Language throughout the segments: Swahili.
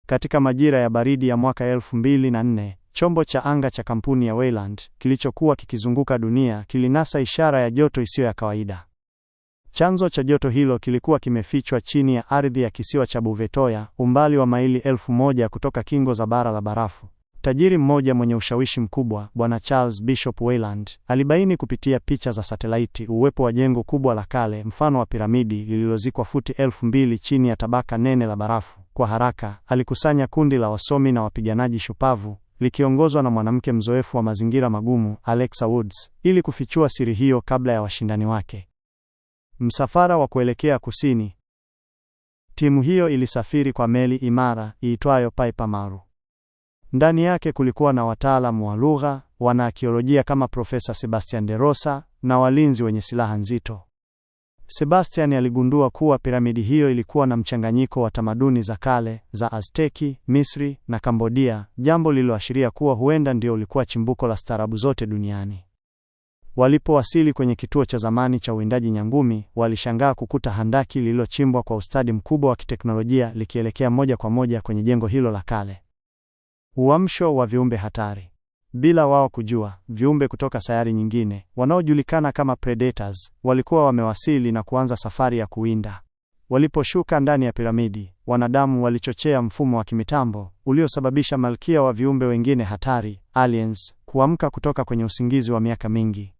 Katika majira ya baridi ya mwaka 2004, chombo cha anga cha kampuni ya Weyland kilichokuwa kikizunguka dunia kilinasa ishara ya joto isiyo ya kawaida. Chanzo cha joto hilo kilikuwa kimefichwa chini ya ardhi ya kisiwa cha Buvetoya, umbali wa maili 1000 kutoka kingo za bara la barafu. Tajiri mmoja mwenye ushawishi mkubwa, Bwana Charles Bishop Weyland, alibaini kupitia picha za satelaiti uwepo wa jengo kubwa la kale mfano wa piramidi lililozikwa futi 2000 chini ya tabaka nene la barafu. Kwa haraka, alikusanya kundi la wasomi na wapiganaji shupavu likiongozwa na mwanamke mzoefu wa mazingira magumu, Alexa Woods, ili kufichua siri hiyo kabla ya washindani wake. Msafara wa kuelekea kusini. Timu hiyo ilisafiri kwa meli imara iitwayo Piper Maru. Ndani yake kulikuwa na wataalamu wa lugha, wanaakiolojia kama Profesa Sebastian de Rosa na walinzi wenye silaha nzito. Sebastian aligundua kuwa piramidi hiyo ilikuwa na mchanganyiko wa tamaduni za kale za Azteki, Misri na Kambodia, jambo lililoashiria kuwa huenda ndio ulikuwa chimbuko la staarabu zote duniani. Walipowasili kwenye kituo cha zamani cha uwindaji nyangumi, walishangaa kukuta handaki lililochimbwa kwa ustadi mkubwa wa kiteknolojia likielekea moja kwa moja kwenye jengo hilo la kale. Uamsho wa viumbe hatari. Bila wao kujua, viumbe kutoka sayari nyingine wanaojulikana kama predators walikuwa wamewasili na kuanza safari ya kuwinda. Waliposhuka ndani ya piramidi, wanadamu walichochea mfumo wa kimitambo uliosababisha malkia wa viumbe wengine hatari, aliens, kuamka kutoka kwenye usingizi wa miaka mingi.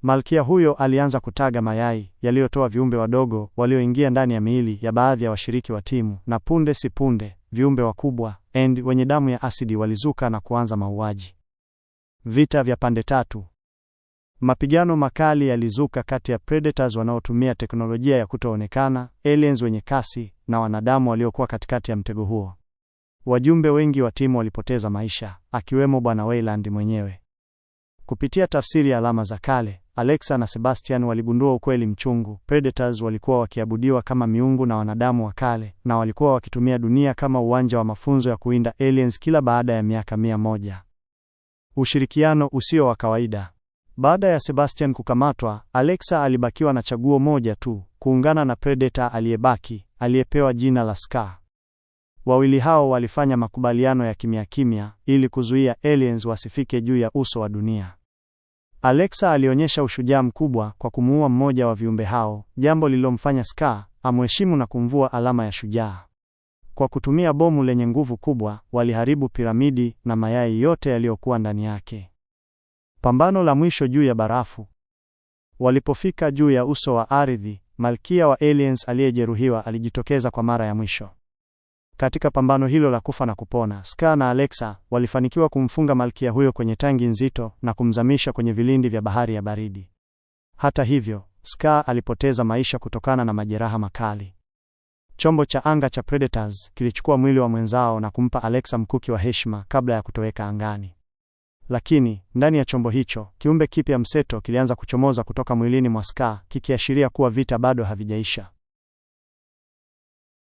Malkia huyo alianza kutaga mayai yaliyotoa viumbe wadogo walioingia ndani ya miili ya baadhi ya washiriki wa timu, na punde si punde viumbe wakubwa and wenye damu ya asidi walizuka na kuanza mauaji. Vita vya pande tatu. Mapigano makali yalizuka kati ya predators wanaotumia teknolojia ya kutoonekana, aliens wenye kasi na wanadamu waliokuwa katikati ya mtego huo. Wajumbe wengi wa timu walipoteza maisha, akiwemo Bwana Weyland mwenyewe. Kupitia tafsiri ya alama za kale, Alexa na Sebastian waligundua ukweli mchungu. Predators walikuwa wakiabudiwa kama miungu na wanadamu wa kale, na walikuwa wakitumia dunia kama uwanja wa mafunzo ya kuwinda aliens kila baada ya miaka 100. Ushirikiano usio wa kawaida. Baada ya Sebastian kukamatwa, Alexa alibakiwa na chaguo moja tu, kuungana na predator aliyebaki, aliyepewa jina la Scar. Wawili hao walifanya makubaliano ya kimya kimya ili kuzuia aliens wasifike juu ya uso wa dunia. Alexa alionyesha ushujaa mkubwa kwa kumuua mmoja wa viumbe hao, jambo lililomfanya Scar amheshimu na kumvua alama ya shujaa. Kwa kutumia bomu lenye nguvu kubwa, waliharibu piramidi na mayai yote yaliyokuwa ndani yake. Pambano la mwisho juu ya barafu. Walipofika juu ya uso wa ardhi, malkia wa aliens aliyejeruhiwa alijitokeza kwa mara ya mwisho. Katika pambano hilo la kufa na kupona, Scar na Alexa walifanikiwa kumfunga malkia huyo kwenye tangi nzito na kumzamisha kwenye vilindi vya bahari ya baridi. Hata hivyo, Scar alipoteza maisha kutokana na majeraha makali. Chombo cha anga cha Predators kilichukua mwili wa mwenzao na kumpa Alexa mkuki wa heshima kabla ya kutoweka angani. Lakini ndani ya chombo hicho, kiumbe kipya mseto kilianza kuchomoza kutoka mwilini mwa Scar, kikiashiria kuwa vita bado havijaisha.